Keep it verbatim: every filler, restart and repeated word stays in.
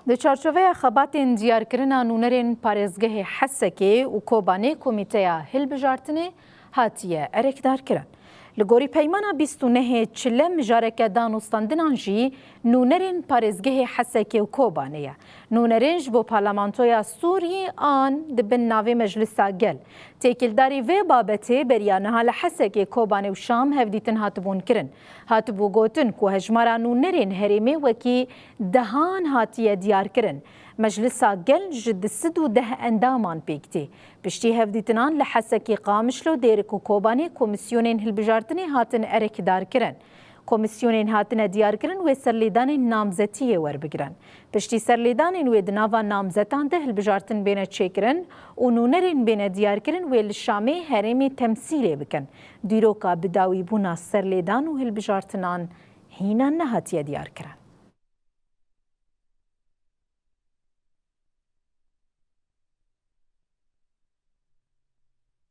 Di çarçoveya xebatên diyarkirina nûnerên parêzgehê Hesekê û Kobanê Komîteya Hilbijartinê hatiye erekdarkirin. Li gorî peymana bîst û nehê çile mijareke danûstandinan jî nûnerên parêzgehê Hesekê û Kobanê ye. Nûnerên ji bo Parlamentoya Sûriyê an di bin navê Meclisa Gel. Têkildarî vê babetê beriya niha li Hesekê, Kobanê û Şam hevdîtin hatibûn kirin. Hatibû gotin ku hejmara nûnerên herêmê wekî dehan hatiye diyarkirin. Meclisa Gel ji du sed û deh endaman pêk tê. Piştî hevdîtinan li Hesekê, Qamişlo, Dêrik û Kobanê komîsyonên hilbijartinê hatin erekdarkirin. Komîsyonên hatine diyarkirin wê serlêdanên namzetiyê werbigirin. Piştî serlêdanên wê di nava namzetan de hilbijartin bêne çêkirin û nûnerên bêne diyarkirin wê li Şamê herêmê temsîlê bikin. Dîroka bidawîbûna serlêdan û hilbijartinan hîna nehatiye diyarkirin.